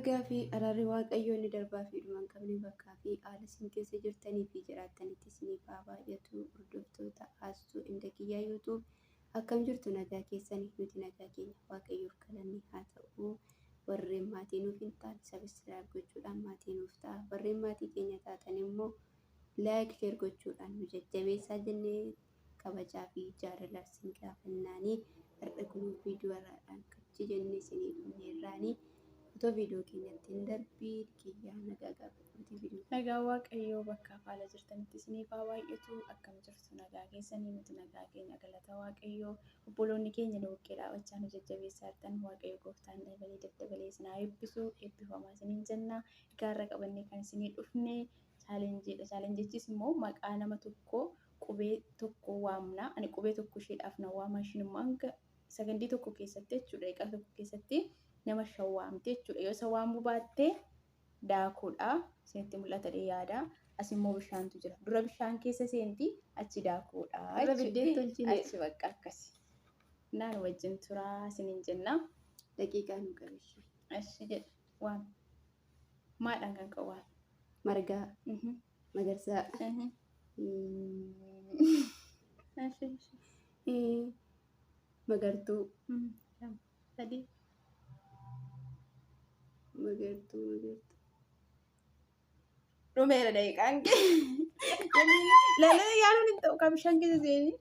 Nagaa fi araarri Waaqayyoo inni darbaa fi dhuma hin qabne bakkaa fi haala isin keessa jirtanii fi jiraattanitti isiniif haa baay'atu. Hordoftoota Haastuu Inda Kiyyaa YouTube, akkam jirtu? Nagaa keessanii? Nuti nagaa keenya, Waaqayyoof galanni haa ta'u. Warreen maatii nuuf hin taane subscribe gochuudhaan maatii nuuf ta'a. Warreen maatii keenya taatan immoo like, share gochuudhaan nu jajjabeessaa jennee kabajaa fi jaalala isin gaafannaanii, har'a kun viidiyoo har'aadhaan kachi jennee isinii dhufneerraanii. Otoo viidiyoo keenyatti hin darbiin, Kiyyaa, nagaa gaafadhuuti viidiyoo. Nagaa Waaqayyoo bakka haala jirtanitti isiniif haa baay'atu. Akkam jirtu? Nagaa keessanii? Nuti nagaa keenya, galata Waaqayyoo. Obboloonni keenya nu bukkee dhaabachaa nu jajjabeessaa jirtan, Waaqayyo gooftaan dabalee daddabalee isin haa eebbisu. Eebbifamaa isiniin jenna. Gaarra qabannee kan isinii dhufne challengeiidha. Challengeichis immoo maqaa nama tokko qubee tokko waamna. Ani qubee tokko isheedhaaf na waama. Ishiin immoo hanga sakandii tokko keessatti jechuudha. Daqiiqaa tokko keessatti nama shan waamte jechuudha. Yoo isa waamuu baatte daakuudha. Isinitti mul'ata yaada. As immoo bishaantu jira. Dura bishaan keessa seenti, achi daakuudha. Dura biddeen tolchine. Achi bakka akkasi. Naan wajjin turaa isiniin jenna. Daqiiqaa nu qabeessi. Achi jedha waan. Maadhaan kan qabu waan. Margaa, Magarsaa, Magartuu, Lama, sadii. Magartuu, Magartuu. Dhumeera daqiiqaan kee. Laalee yaaluun hin ta'u kan bishaan keessa seenii.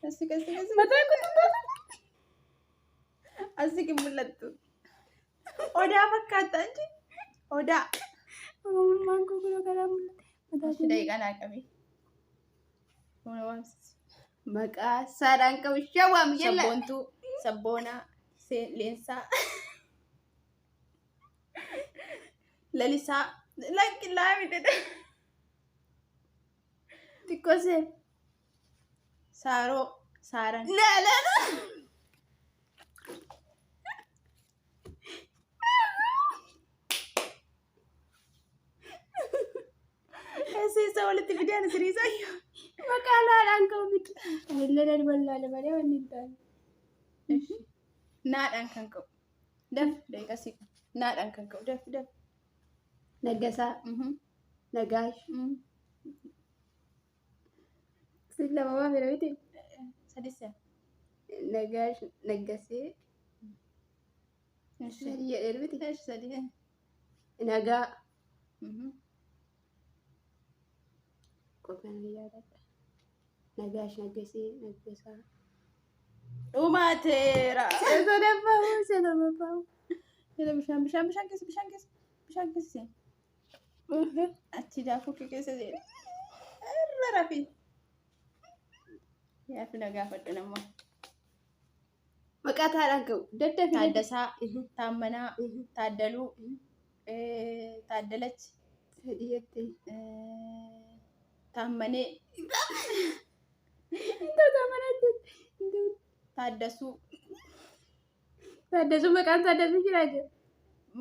Asii kasi kasi. Mataa kun Asii kin mul'attu. Odaa fakkaata inji. Odaa. Oromummaan koo kunoo karaa mul'ate. Mataa Ashi daqiiqaa naa qabi. Humna waamsisi. Maqaa saadhaan qabu shawaam jella. Sabboontuu, sabboonaa, leensaa. Lalisaa. Lakki laami dede. Xiqqoo seen. Saaroo, saaran. Laa laa laa. Eessa eessa walitti fidee ani siriisaa iyyuu. Maqaa laadhaan qabu miti. Anillee nan wallaale malee wanni hin taane. Naadhaan kan ka'u. Daf daqiiqaa siqa. Naadhaan kan ka'u, daf daf. Naggasaa, Nagaash. Sin lama waa fedha miti. Sadissa. Nagaash, Naggasee. Sadii jedhee miti. Sadii. Nagaa. Qofaan yaadadha. Nagaash, Naggasee, Naggasaa. Dhumaateera. Sadaffaa sadaffaa. Jala bishaan, bishaan, bishaan keessa, bishaan keessa, bishaan keessa seeni. Achi daakuu kee keessa seeni. Irra rafi. Yaafi na gaafadhu nama. Maqaa taadhaan ka'u. Daddafi. Taaddasaa, Taammanaa, Taaddaluu, Taaddalachi, Sadii jettee. Taammanee, Intala Taammanaa. Taaddasuu. Taaddasuu, maqaan Taaddasuu jira jira.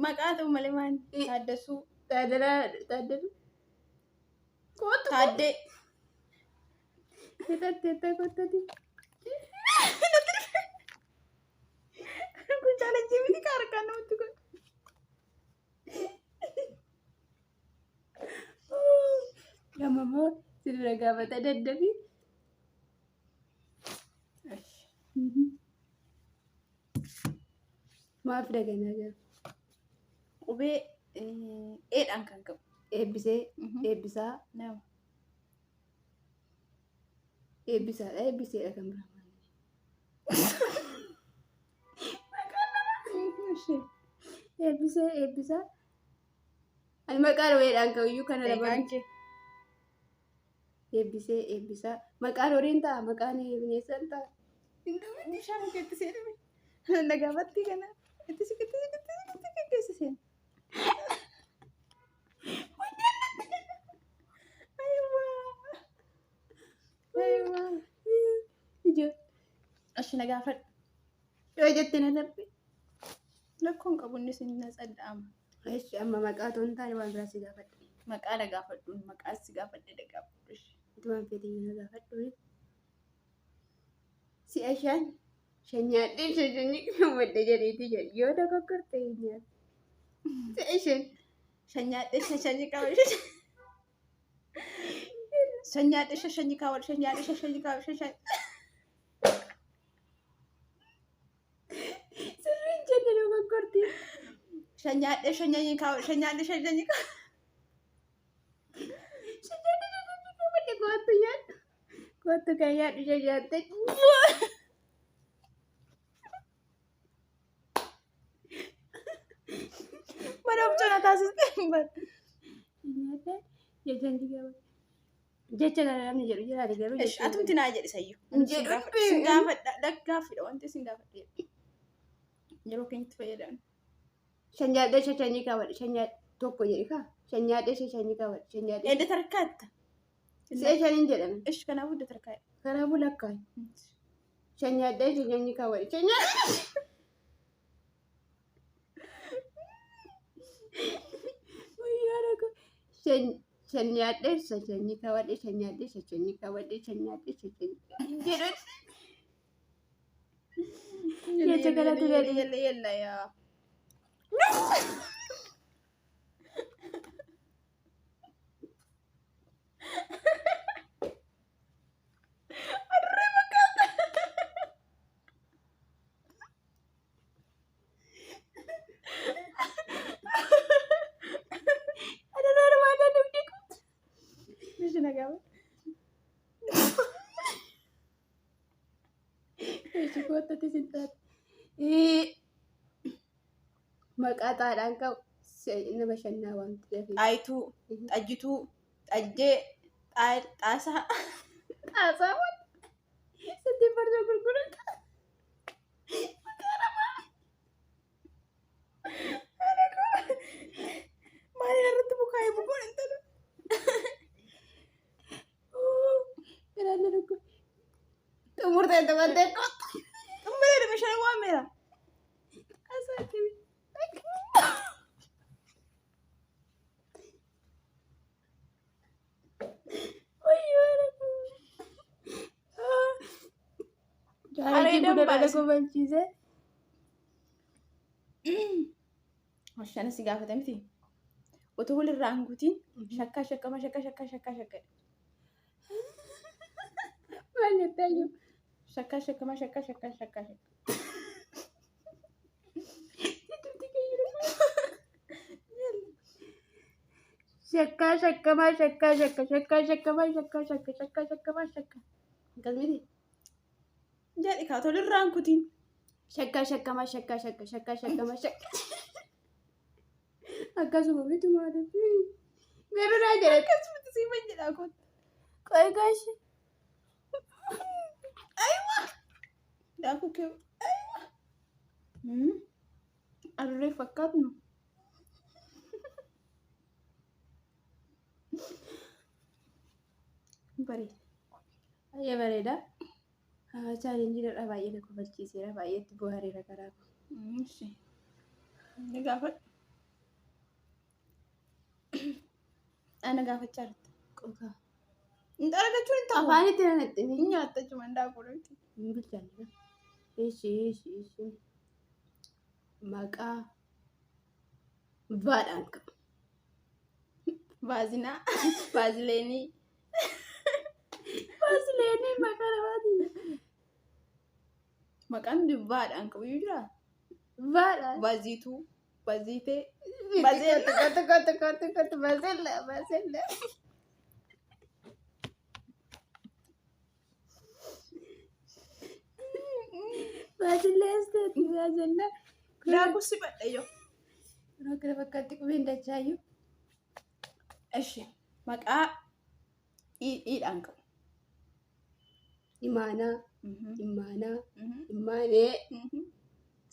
Maqaa ta'u malee maal? Taaddasuu. Taaddalaa, Taaddasuu. Kootu. Taaddee. Hidhattee kottati. Kun challenge miti ka harkaan namatti godhu. Gammamoo si dura gaafata, daddafi. Maaf daganaa jira? Qubee eedhaan kan ka'u. Eebbisee, Eebbisaa, Nama. Eebbisaadha, Eebbiseedha kan biraa. Eebbisee, Eebbisaa. Ani maqaan wayiidhaan ka'u iyyuu kana lama. Daqiiqaan kee. Eebbisee, Eebbisaa. Maqaan horiin ta'a, maqaan bineensaan ta'a. Bishaan keetti seename. Na gaafatti kana. Itti siqi, itti siqi, itti siqi, itti siqi keessa seeni. Ayiwaa. Ayiwaa. Ijoo. Ashi na gaafadhu. Yoo jette na darbe. Lakkoon qabu, innis inni tsadda'ama. Eshi, amma maqaa otoo hin taane waan biraa si gaafadha. Maqaa na gaafadhu. Maqaa si gaafadhe na gaafadhu. Ati waan feete na gaafadhu. Si'a shan Shan nyaadhee shanyii kaawwadhe jedheeti jedhu. Yoo dogoggorte hin nyaattu. Isheen Shan nyaadhee shanyii kaawwadhe. Shan nyaadhee shanyii kaawwadhe. Shan nyaadhee shanyii kaawwadhe. Shan sirriin jenne dogoggorti. Shan nyaadhee shanyii kaawwadhe. Shan nyaadhee shanyii kaawwadhe. Shan nyaadhee shanyii kaawwadhe kottu nyaadhu. Kottu kan nyaadhu shan nyaatte. Mana of cina taasiste hin bar. Nyaadhee shanyii kaawwadhe. Jecha kana namni jedhu jiraate garuu Esh, atumti naa jedhi sayyuu. Jedhu. Sin gaafadha. Gaaffiidha wanti sin gaafadha. Yeroo keenyatti fayyadamna. Shan nyaadhee shanyii kaawwadhe. Shan nyaadhe tokko jedhi kaa. Shan nyaadhee shanyii kaawwadhe. Shan nyaadhee. Edda tarkaatta. Si'a shaniin jedhame. Esh, kanaafuu edda tarkaa'e. Kanaafuu lakkaa'i. Shan nyaadhee shanyii kaawwadhe. Shan nyaadhee. Wayyaa rakkoo. Shan shan nyaadhee shanyii kaawwadhe. Shan nyaadhee shanyii kaawwadhe. Shan nyaadhee shanyii jedhu. Jecha kanatu gadi. Yalla yalla yaa. Adurree fakkaata. Adurree armaan dugdi kun. Bishi nagaa. Eessi koottatti sin taate. Maqaa xaadhaan qabu nama shannaa waamti dafee. Xaayituu, xajjituu, xajjee, xaasaa. Xaasaa waan sitti farsoo gurgurata. Maqaa namaa. Maaliin irratti bukaa'ee bukoon intala? Garaan na dhukkube. Xumurtee xumurtee kottu. Xumuree bishaan waameera. Xaasaa akkamii? Wayyoo rakkoo. Jaalalli kun dhala kobalchiise. Hoshana si gaafate miti. Utuu walirraa hin kutiin shakkaa shakkama shakka shakka shakka shakka. Maal jettee iyyuu? Shakkaa shakkama shakka shakka shakka shakka. Shakkaa shakkamaa shakkaa shakka shakkaa shakkamaa shakkaa shakka shakkaa shakkamaa shakka. Akkas miti? Jedhi kaa walirraa hin kutiin. Shakkaa shakkamaa shakkaa shakka shakkaa shakkamaa shakka. Akkasuma miti maaliif? Garuu naa jedhe. Akkasumatti siifan jedhaa kottu. Qoy goshi. Aywa! Daakuu kee. Aywa! Adurree fakkaatnu. Bareeda. Baay'ee bareeda. Challenge irraa baay'ee na kofalchiiseera. Baay'ee itti bohaareera karaa koo. Ishi. Ni gaafadhu. Ana gaafachaa jirta. Qofa. Hin argachuun hin ta'u. Afaan itti na naqxini. Hin nyaatta jechuun daakuu miti. Hin bilchaanne. Ishi ishi ishi. Maqaa vaadhaan qabu. Vaazinaa. Vaazileenii. Vaasileenii maqaa namaati. Maqaan vaadhaan qabu iyyuu jiraa? Vaadhaan. Vaaziituu. Vaaziitee. Kottu kottu kottu kottu kottu baasella baasella. Baasella esteeti baasella. Daakuu si badha yoo. Yeroo kana fakkaatti qubeen dachaayyuu. Eshi. Maqaa dhiidhaan qabu. Imaanaa, Imaanaa, Imaanee.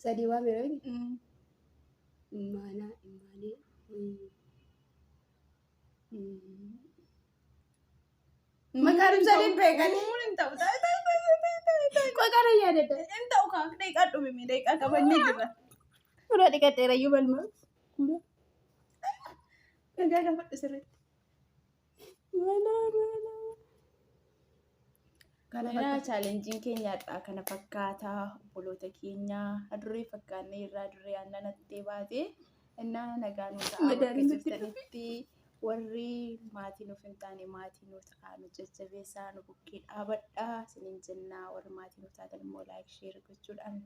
Sadii waa meeqa miti? Imaanaa, Imaanee. Maqaan ibsanii hin beekan. Hin ta'u. Ta'e ta'e ta'e ta'e ta'e ta'e. Qoy kana yaadadha. Hin ta'u kaa daqiiqaa dhumime daqiiqaa qabannee jirra. Fuula dhiqadheerayyuu balma. Fuula. Nagaa gaafadhu sirriitti. Mala mala. Kana Kanaa fakkaata. chaalenjiin keenya har'aa kana fakkaata. Obboloota keenya adurree fakkaannee irraa adurree aannan hattee baate innaa nagaa nu ta'a bakka Madaaliin nutti jirtanitti warri maatii nuuf hin taane maatii nu ta'a, nu jajjabeessaa, nu bukkee dhaabadhaa isiniin jennaa. Warri maatii nuuf taatan immoo like, share gochuudhaan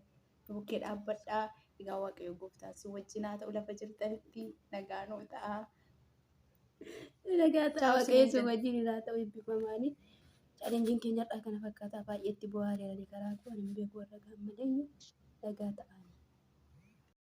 nu bukkee dhaabbadhaa. Egaa Waaqayyo gooftaan si wajjin haa ta'u, lafa jirtanitti nagaa nu ta'a. Nagaa ta'a. Ciao Waaqayyo isiniin si jenna. wajjin haa ta'u, eebbifamaanii. Chaalenjiin keenya har'aa kana fakkaata. Baay'ee itti bohaaree karaa koo ani hin beeku, warra kaan malee. Nagaa ta'aa.